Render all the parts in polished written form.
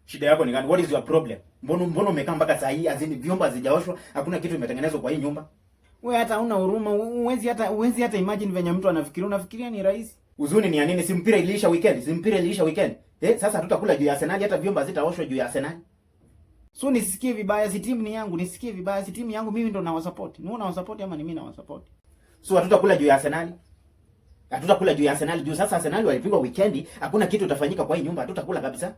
Shida yako ni gani? What is your problem? Mbona umekaa mpaka saa hii, azini vyombo hazijaoshwa, hakuna kitu imetengenezwa kwa hii nyumba? Wewe hata huna huruma, huwezi hata imagine venye mtu anafikiria. Unafikiria ni rahisi? Huzuni ni ya nini? Si mpira iliisha weekend, si mpira iliisha weekend. Eh, sasa hatutakula juu ya Arsenal, hata vyombo hazitaoshwa juu ya Arsenal. So nisisikie vibaya, si timu ni yangu, nisisikie vibaya, si timu yangu, mimi ndo nawasupport. Ni wewe unawasupport ama ni mimi nawasupport? So hatutakula juu ya Arsenal. Hatutakula juu ya Arsenal juu sasa Arsenal walipigwa weekend, hakuna kitu utafanyika kwa hii nyumba, hatutakula kabisa.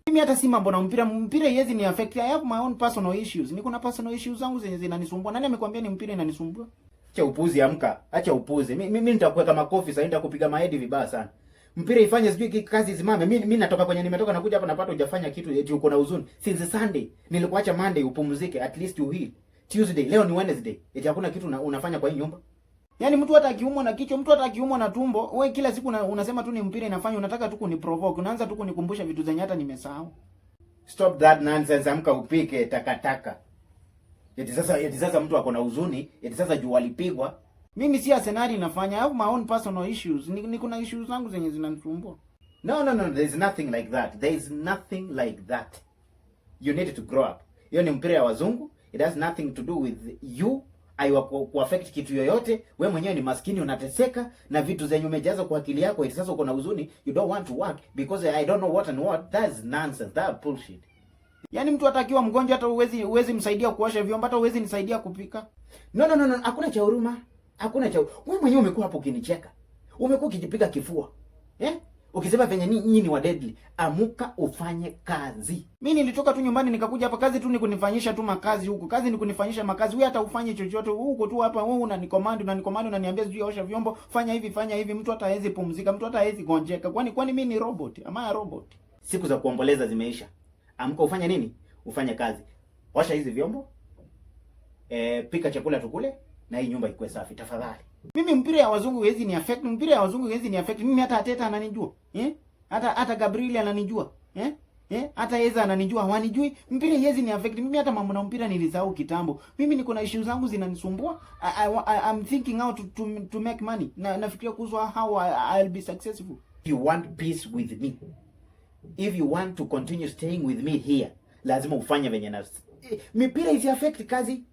Mimi hata si mambo na mpira, mpira haiwezi ni affect. I have my own personal issues. Niko na personal issues zangu zenye zinanisumbua. Nani amekwambia ni mpira inanisumbua? Acha upuzi, amka. Acha upuzi. Mimi nitakuweka makofi sasa, nitakupiga mahedi vibaya sana. Mpira ifanye sijui kazi isimame. Mimi natoka kwenye nimetoka, nakuja hapa napata hujafanya kitu, eti uko na huzuni. Since Sunday nilikuacha Monday upumzike, at least you heal. Tuesday, leo ni Wednesday. Eti hakuna kitu unafanya kwa hii nyumba. Yaani mtu hata akiumwa na kichwa, mtu hata akiumwa na tumbo, wewe kila siku unasema tu ni mpira inafanya, unataka tu kuniprovoke, unaanza tu kunikumbusha vitu zenye hata nimesahau. Stop that nonsense, amka upike takataka. Eti sasa mtu ako na huzuni, eti sasa juu walipigwa. Mimi si Arsenal inafanya, I have my own personal issues. Niko na issues zangu zenye zinanisumbua. No, no, no, there is nothing like that. There is nothing like that. You need to grow up. Hiyo ni mpira ya wazungu. It has nothing to do with you. Haiwa kuaffect kitu yoyote. We mwenyewe ni maskini, unateseka na vitu zenye umejaza kwa akili yako. Eti sasa uko na huzuni, you don't want to work because I don't know what and what. That's nonsense. That bullshit. Yaani mtu hata akiwa mgonjwa, hata huwezi msaidia kuosha vyombo, hata huwezi nisaidia kupika. No, no, no, no, hakuna cha huruma. Hakuna cha. Wewe mwenyewe umekuwa hapo ukinicheka. Umekuwa ukijipiga kifua. Eh? Ukisema venye nyinyi ni wa deadly. Amuka ufanye kazi. Mimi nilitoka tu nyumbani nikakuja hapa, kazi tu ni kunifanyisha tu makazi huku. Kazi ni kunifanyisha makazi. Wewe hata ufanye chochote huko tu hapa, wewe unanicommand, unaniambia sijui osha vyombo, fanya hivi, fanya hivi. Mtu hata hawezi pumzika, mtu hata hawezi gonjeka. Kwani mimi ni robot? Am I a robot? Siku za kuomboleza zimeisha. Amka ufanye nini? Ufanye kazi. Osha hizi vyombo. Eh, pika chakula tukule na hii nyumba ikuwe safi tafadhali. Mimi mpira ya wazungu haiwezi ni affect, mpira ya wazungu haiwezi ni affect. Mimi hata Arteta ananijua. Eh? Hata Gabriel ananijua. Eh? Eh? Hata Eze ananijua, hawanijui. Mpira haiwezi ni affect. Mimi hata mambo na mpira nilisahau kitambo. Mimi niko na issues zangu zinanisumbua. I'm thinking how to make money. Na nafikiria kuhusu how I'll be successful. You want peace with me. If you want to continue staying with me here, lazima ufanye venye na mipira isi affect kazi.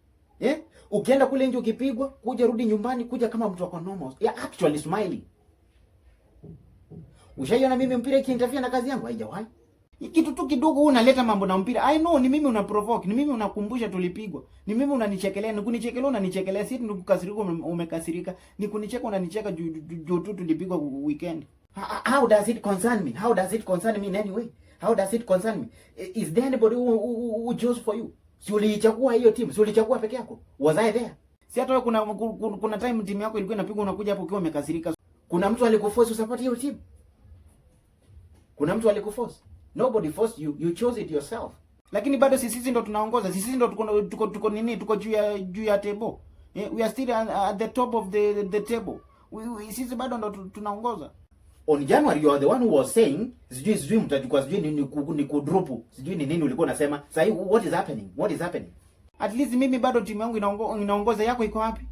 Eh? Ukienda kule nje ukipigwa, kuja rudi nyumbani, kuja kama mtu ako normal. Yeah, actually smiling. Ushaiona mimi mpira ikiinterfere na kazi yangu? Haijawahi. Kitu tu kidogo unaleta mambo na mpira. I know ni mimi una provoke, ni mimi unakumbusha tulipigwa. Ni mimi unanichekelea, ni kunichekelea unanichekelea, si ni kukasirika umekasirika. Ni kunicheka unanicheka juu tu tulipigwa weekend. How does it concern me? How does it concern me in any way? How does it concern me? Is there anybody who chose for you? Si uliichagua hiyo timu? Si ulichagua peke yako? Was I there? Si hata wewe kuna time timu yako ilikuwa inapigwa, unakuja hapo ukiwa umekasirika. Kuna mtu alikuforce usupport hiyo timu? Kuna mtu alikuforce? Nobody forced you. You chose it yourself. Lakini bado sisi ndo tunaongoza. Sisi ndo tuko nini? Tuko juu ya table. Eh, we are still at the top of the table. Sisi bado ndo tunaongoza. On January you are the one who was saying sijui mtachukua, sijui ni kudrop, sijui ni nini ulikuwa unasema. Sasa what is happening? What is happening? At least mimi bado timu yangu inaongoza, yako iko wapi?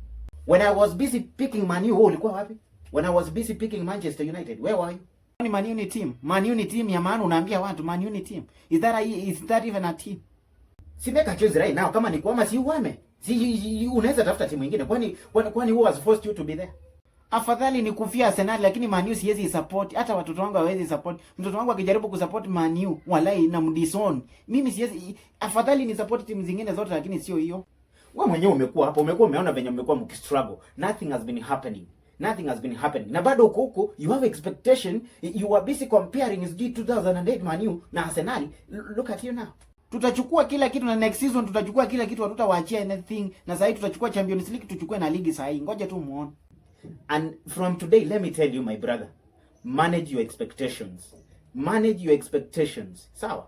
When I was busy picking Man U, wewe ulikuwa wapi? When I was busy picking Manchester United, where were you? Ni Man U ni team. Man U ni team ya maana unaambia watu Man U ni team. Is that even a team? Si make a choice right now, kama ni kuhama si uhame. Si unaweza tafuta timu nyingine. Kwani who has forced you to be there? Afadhali ni kufia Arsenal, lakini Man U siwezi support. Hata watoto wangu hawezi support. Mtoto wangu akijaribu kusupport Man U, walai na mdisown. Mimi siwezi, afadhali ni support timu zingine zote lakini sio hiyo. Wewe mwenyewe umekuwa hapo, umekuwa umeona venye umekuwa mkistruggle. Nothing has been happening. Nothing has been happening. Na bado uko huko, you have expectation, you are busy comparing sijui 2008 Man U na Arsenal. Look at you now. Tutachukua kila kitu na next season tutachukua kila kitu, hatutawaachia anything. Na sasa tutachukua Champions League, tuchukue na ligi sasa hii. Ngoja tu muone. And from today, let me tell you, my brother, manage your expectations. Manage your expectations. Sawa?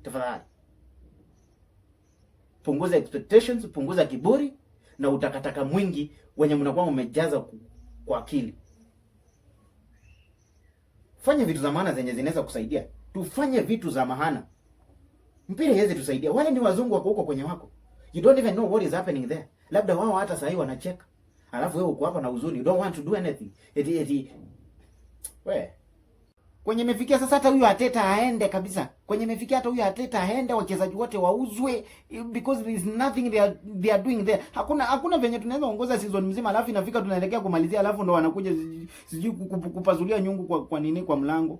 Tafadhali. Punguza expectations, punguza kiburi na utakataka mwingi wenye mnakuwa umejaza kwa akili. Fanya vitu za maana zenye zinaweza kusaidia. Tufanye vitu za maana. Mpira haiwezi tusaidia. Wale ni wazungu wako huko kwenye wako. You don't even know what is happening there. Labda wao hata sahii wanacheka. Alafu wewe uko hapa na huzuni. You don't want to do anything. Eti we. Kwenye imefikia sasa hata huyo Arteta aende kabisa. Kwenye imefikia hata huyo Arteta aende, wachezaji wote wauzwe because there is nothing they are doing there. Hakuna venye tunaweza ongoza season mzima alafu inafika tunaelekea kumalizia alafu ndo wanakuja sijui kupasulia nyungu kwa nini kwa mlango.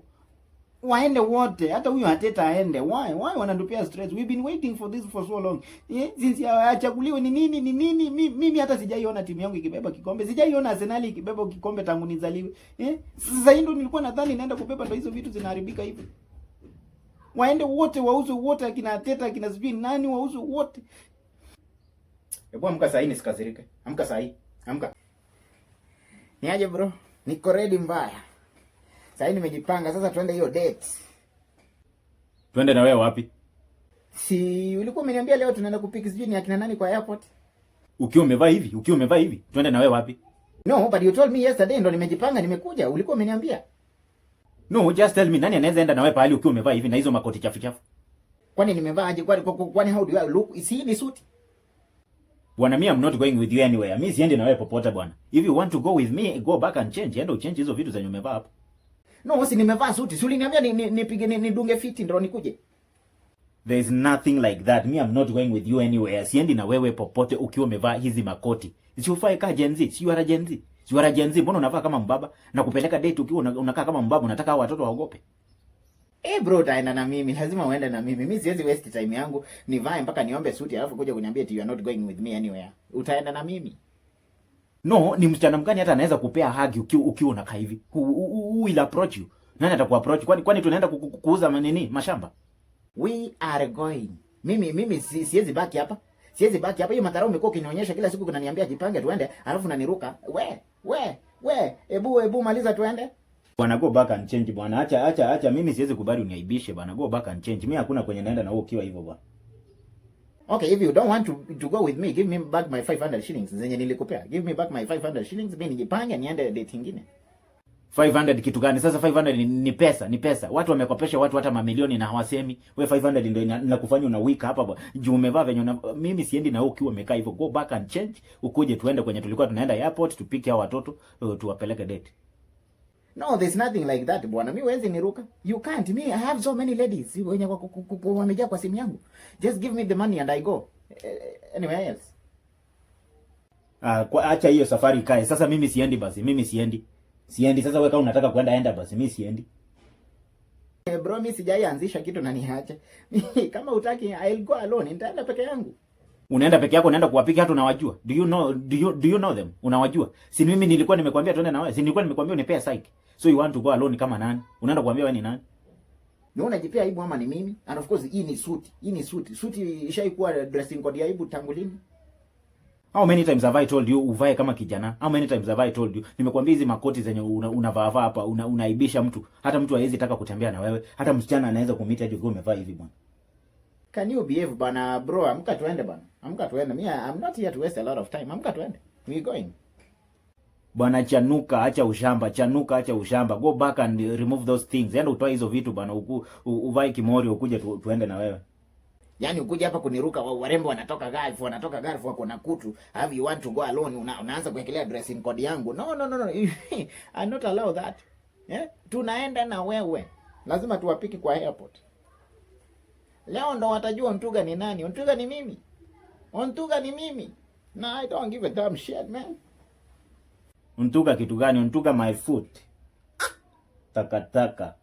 Waende wote, hata huyo Arteta aende. Why? Why wanatupea stress? We've been waiting for this for so long. Yeah, since achaguliwe ni nini ni nini? Mimi hata sijaiona timu yangu ikibeba kikombe. Sijaiona Arsenal ikibeba kikombe tangu nizaliwe. Eh? Sasa hii ndo nilikuwa nadhani naenda kubeba, ndo hizo vitu zinaharibika hivi. Waende wote, wauzwe wote, akina Arteta, akina sijui nani, wauzwe wote. Hebu amka saa hii nisikasirike. Amka saa hii. Amka. Niaje bro? Niko ready mbaya. Sasa nimejipanga sasa tuende hiyo date. Twende na wewe wapi? Si ulikuwa umeniambia leo tunaenda kupick sijui ni akina nani kwa airport? Ukiwa umevaa hivi, ukiwa umevaa hivi, twende na wewe wapi? No, but you told me yesterday ndo nimejipanga nimekuja. Ulikuwa umeniambia. No, just tell me nani anaweza enda na wewe pahali ukiwa umevaa hivi na hizo makoti chafu chafu? Kwani nimevaa aje? Kwani how do I look? Si ni suit? Bwana, me I'm not going with you anywhere. Mi siendi na wewe popote, bwana. If you want to go with me, go back and change. Enda uchange hizo vitu zenye umevaa hapo. No, si nimevaa suti. Si uliniambia nipige nidunge fiti ndo nikuje. There is nothing like that. Me, I'm not going with you anywhere. Siendi na wewe popote ukiwa umevaa hizi makoti. Si uvae kaa Gen Z. Si you are a Gen Z. Si you are a Gen Z. Mbona unavaa kama mbaba na kupeleka date ukiwa unakaa kama mbaba, unataka hao watoto waogope? Eh bro, utaenda na mimi, lazima uende na mimi. Mimi siwezi waste time yangu nivae mpaka niombe suti alafu kuja kuniambia eti you are not going with me anywhere. Utaenda na mimi. No, ni msichana mgani hata anaweza kupea hug ukiwa unakaa hivi? Who will approach you? Nani atakuapproach? Kwani tunaenda kuuza manini mashamba? We are going. Mimi siwezi baki hapa. Siwezi baki hapa. Hiyo madharau umekuwa ukinionyesha kila siku, kunaniambia jipange tuende, alafu unaniruka. We, we, we, ebu maliza tuende. Bwana, go back and change, bwana. Acha acha acha, mimi siwezi kubali uniaibishe, bwana. Go back and change. Mimi hakuna kwenye naenda na wewe ukiwa hivyo, bwana. Okay, if you don't want to go with me, give me back my 500 shillings zenye nilikupea. Give me back my 500 shillings, mimi nijipange niende date nyingine. 500 kitu gani? Sasa 500 ni pesa, ni pesa. Watu wamekopesha watu hata mamilioni na hawasemi. We 500 ndio inakufanya una wika hapa, bwana. Juu umevaa venye una, mimi siendi na wewe ukiwa umekaa hivyo. Go back and change. Ukuje tuende kwenye tulikuwa tunaenda airport, tupike hao watoto, tuwapeleke date. No, there's nothing like that, bwana. Mi huwezi niruka. You can't. Me, I have so many ladies wenye wamejaa kwa simu yangu. Just give me the money and I go. Anywhere else. Ah, acha hiyo safari ikae. Sasa mimi siendi basi. Mimi siendi. Siendi. Sasa wewe kama unataka kwenda, enda basi. Mimi siendi. Eh, bro, mi sijaianzisha kitu na niache. Kama hutaki, I'll go alone. Nitaenda peke yangu. Unaenda peke yako, unaenda kuwapiga hata unawajua? Do you know them? Unawajua? Si mimi nilikuwa nimekwambia tuende na wewe? Si nilikuwa nimekwambia unipea psych? So you want to go alone kama nani? Unaenda kuambia wewe ni nani? Ni unajipea aibu ama ni mimi? And of course hii ni suit. Hii ni suit. Suit ishaikuwa dressing code ya aibu tangu lini? How many times have I told you uvae kama kijana? How many times have I told you? Nimekwambia hizi makoti zenye unavaa vaa hapa unaibisha mtu. Hata mtu hawezi taka kutembea na wewe. Hata msichana anaweza kumita aje ukiwa umevaa hivi, bwana. Can you behave, bana bro? Amka tuende, bana. Amka tuende. Me, I'm not here to waste a lot of time. Amka tuende. We going. Bwana, chanuka, acha ushamba, chanuka, acha ushamba. Go back and remove those things. Yaani utoe hizo vitu, bwana, uvae kimori ukuje tuende na wewe. Yaani ukuja hapa kuniruka, warembo wanatoka Gulf, wanatoka Gulf wako na kutu. Have you want to go alone? Unaanza kuwekelea dressing code yangu. No, no, no, no. I not allow that. Yeah? Tunaenda na wewe. Lazima tuwapiki kwa airport. Leo ndo watajua Ontuga ni nani. Ontuga ni mimi. Ontuga ni mimi. No, I don't give a damn shit, man. Untuka kitu gani? Untuka my foot. Takataka.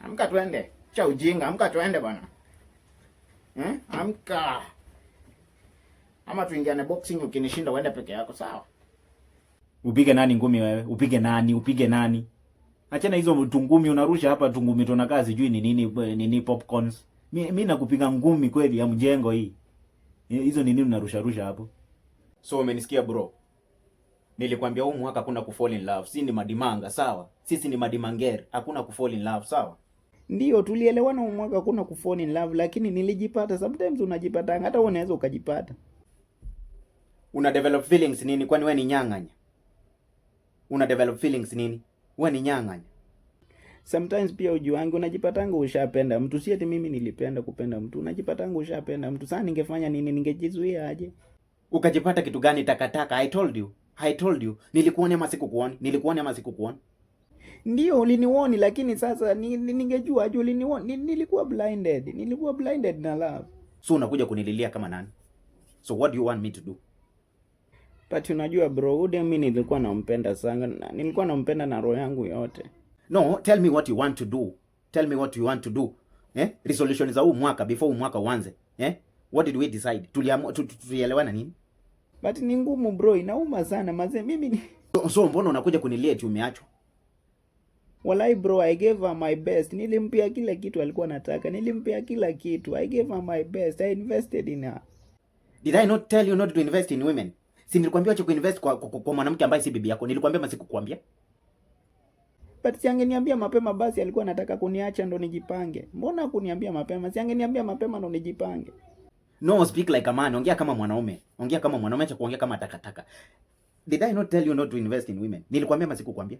Amka tuende. Cha ujinga, amka tuende, bwana. Eh? Amka. Ama tuingiane boxing, ukinishinda uende peke yako, sawa? Upige nani ngumi wewe? Upige nani? Upige nani? Achana hizo tungumi unarusha hapa, tungumi tunakaa sijui ni nini nini popcorns. Mi nakupiga ngumi kweli ya mjengo hii. Hizo ni nini unarusha rusha hapo? So umenisikia, bro? Nilikwambia huu mwaka hakuna kufall in love. Sisi ni madimanga, sawa? Sisi ni madimanger, hakuna kufall in love, sawa? Ndio tulielewana huu mwaka hakuna kufall in love, lakini nilijipata. Sometimes unajipata, hata wewe unaweza ukajipata. Una develop feelings nini? Kwani wewe ni nyang'anya? Una develop feelings nini? Wewe ni nyang'anya. Sometimes pia ujuangi, unajipatanga ushapenda mtu. Si ati mimi nilipenda kupenda mtu, unajipatanga ushapenda mtu. Sasa ningefanya nini? Ningejizuia aje? Ukajipata kitu gani, takataka? I told you. I told you. Nilikuona ama sikukuona? Nilikuona ama sikukuona? Ndio uliniwarn, lakini sasa ningejua aje uliniwarn. Nilikuwa blinded. Nilikuwa blinded na love. So unakuja kunililia kama nani? So what do you want me to do? But unajua bro, ude mimi nilikuwa nampenda sana. Nilikuwa nampenda na roho yangu yote. No, tell me what you want to do. Tell me what you want to do. Eh? Resolution za huu mwaka before huu mwaka uanze. Eh? What did we decide? Tulielewana nini? But ni ngumu bro, inauma sana maze mimi ni. So mbona unakuja kunilia eti umeachwa? Walai bro, I gave her my best. Nilimpea kila kitu alikuwa anataka. Nilimpea kila kitu. I gave her my best. I invested in her. Did I not tell you not to invest in women? Si nilikwambia acha kuinvest kwa mwanamke ambaye si bibi yako. Nilikwambia ama sikukwambia? But si angeniambia mapema basi alikuwa anataka kuniacha ndo nijipange. Mbona kuniambia mapema? Si angeniambia mapema ndo nijipange. No, speak like a man. Ongea kama mwanaume. Ongea kama mwanaume, acha kuongea kama takataka. Did I not tell you not to invest in women? Nilikwambia ama sikukwambia?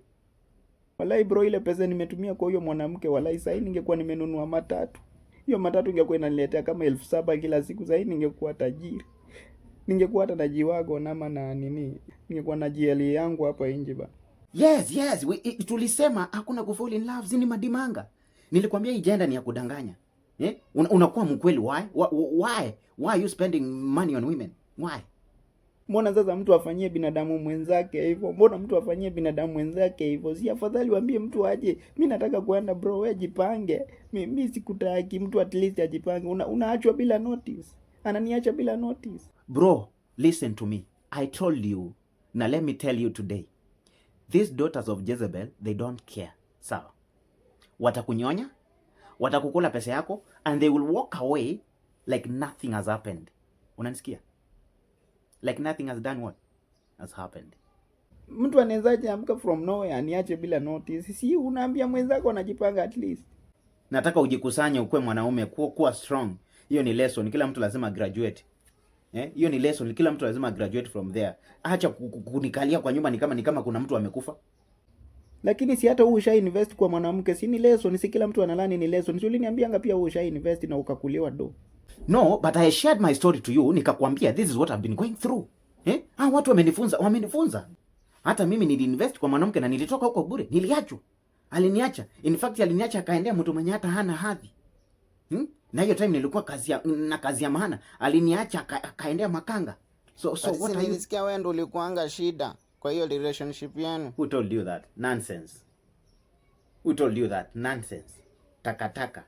Walai bro, ile pesa nimetumia kwa huyo mwanamke, walai sahii ningekuwa nimenunua matatu. Hiyo matatu ingekuwa inaniletea kama 7,000 kila siku, sahii ningekuwa tajiri. Ningekuwa hata na G-Wagon ama na nini. Ningekuwa na GLE yangu hapa nje ba. Yes, tulisema hakuna kufall in love, zini madimanga. Nilikwambia hii gender ni ya kudanganya. Eh? Unakuwa mkweli, why? Why? Why are you spending money on women? Why? Mbona sasa mtu afanyie binadamu mwenzake hivyo? Mbona mtu afanyie binadamu mwenzake hivyo? Si afadhali waambie mtu aje, mi nataka kuenda bro, wewe jipange. Mi sikutaki, mtu at least ajipange. Unaachwa bila notice. Ananiacha bila notice. Bro, listen to me. I told you. Now let me tell you today. These daughters of Jezebel, they don't care. Sawa. Watakunyonya, watakukula pesa yako, and they will walk away like nothing has happened. Unanisikia? Like nothing has done what? Has happened. Mtu anawezaje amka from nowhere aniache bila notice? Si unaambia mwenzako anajipanga at least. Nataka ujikusanye ukuwe mwanaume, kuwa strong. Hiyo ni lesson, kila mtu lazima graduate. Eh? Hiyo ni lesson, kila mtu lazima graduate from there. Acha kunikalia kwa nyumba ni kama kuna mtu amekufa. Lakini si hata wewe usha invest kwa mwanamke, si ni lesson? Si kila mtu analearn ni lesson. Si uliniambianga pia wewe usha invest na ukakuliwa do? No, but I shared my story to you, nikakwambia this is what I've been going through. Eh? Ah, watu wamenifunza, wamenifunza. Hata mimi niliinvest kwa mwanamke na nilitoka huko bure, niliachwa. Aliniacha. In fact aliniacha akaendea mtu mwenye hata hana hadhi. Na hiyo time nilikuwa na kazi ya maana. Aliniacha akaendea makanga. So But what si are you nilisikia wewe ndo ulikuanga shida kwa hiyo relationship yenu. Who told you that? Nonsense. Who told you that? Nonsense. Takataka.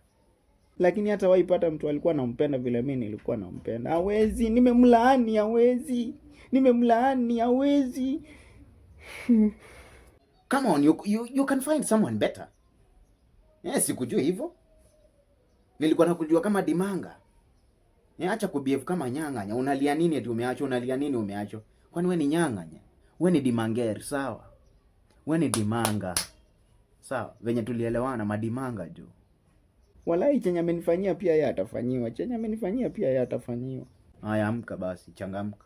Lakini hata waipata mtu alikuwa nampenda vile mimi nilikuwa nampenda. Hawezi, nimemlaani hawezi. Nimemlaani hawezi. Come on, you can find someone better. Eh, sikujui hivyo. Nilikuwa nakujua kama dimanga. Eh, acha kubehave kama nyang'anya. Unalia nini eti umeachwa? Unalia nini umeachwa? Kwani wewe ni nyang'anya? Wewe ni dimanger, sawa? Wewe ni dimanga. Sawa, venye tulielewana madimanga jo. Walai chenye amenifanyia pia yeye atafanyiwa. Chenye amenifanyia pia yeye atafanyiwa. Haya, amka basi, changamka.